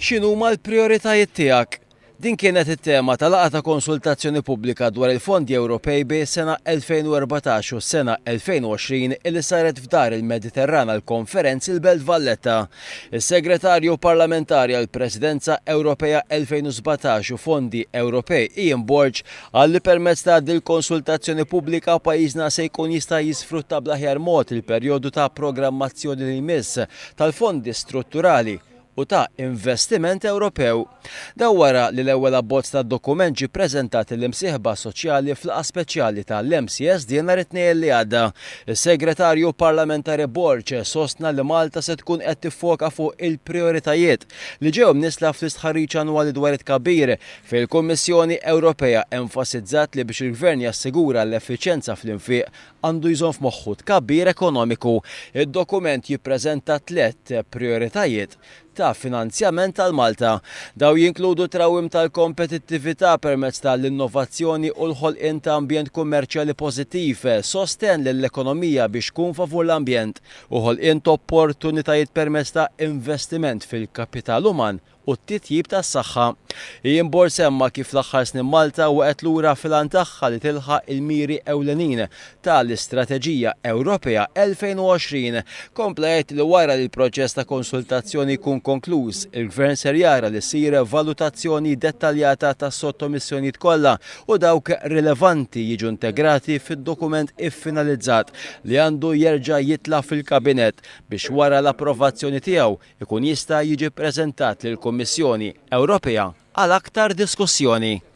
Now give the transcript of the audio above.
X'inhuma l-prijoritajiet tiegħek? Din kienet it-tema ta' laqgħa ta' konsultazzjoni pubblika dwar il-fondi Ewropej bejn is-sena 2014 u s-sena 2020 illi saret f'Dar il-Mediterran għall-Konferenzi l-Belt Valletta. Is-Segretarju Parlamentari għall-Presidenza Ewropea 2017 u Fondi Ewropej Ian Borg qal li permezz ta' dil-konsultazzjoni pubblika pajjiżna se jkun jista' jisfrutta bl-aħjar mod il-perjodu ta' programmazzjoni li jmiss tal-fondi strutturali u ta' investiment Ewropew. Dan wara li l-ewwel abbozz tad-dokument ġie ppreżentat lill-imsieħba soċjali f'laqgħa speċjali ta' l-MCSD nhar it-Tnejn li għadda. Is-Segretarju Parlamentari Borg sostna li Malta se tkun qed tiffoka fuq il-prijoritajiet li ġew imnissla fl-istħarriġ annwali dwar it-tkabbir fejn il-Kummissjoni Ewropea enfasizzat li biex il-Gvern jassigura l-effiċjenza fl-infiq għandu jżomm f'moħħu tkabbir ekonomiku. Id-dokument jippreżenta tlett prijoritajiet ta' finanzjament għal Malta. Dawn jinkludu t-trawwim tal-kompetittività permezz ta' l-innovazzjoni u l-ħolqien ta' ambjent kummerċjali pożittiv, sostenn lill-ekonomija biex tkun favur l-ambjent, u ħolqien t'opportunitajiet permezz ta' investiment fil-kapital uman u t-titjib tas-saħħa. Ian Borg semma kif fl-aħħar snin Malta waqgħet lura fil-għan tagħha li tilħaq il-miri ewlenin ta' l-Istrateġija Ewropea 2020. Kompla jgħid li wara li l-proċess ta' konsultazzjoni jkun konkluż, il-Gvern ser jara li ssir valutazzjoni dettaljata tas-sottomissjonijiet kollha u dawk rilevanti jiġu integrati fid-dokument iffinalizzat li għandu jerġa' jitla' fil-Kabinett biex wara l-approvazzjoni tiegħu ikun jista' jiġi ppreżentat lill-Kummissjoni Ewropea għal aktar diskussjoni.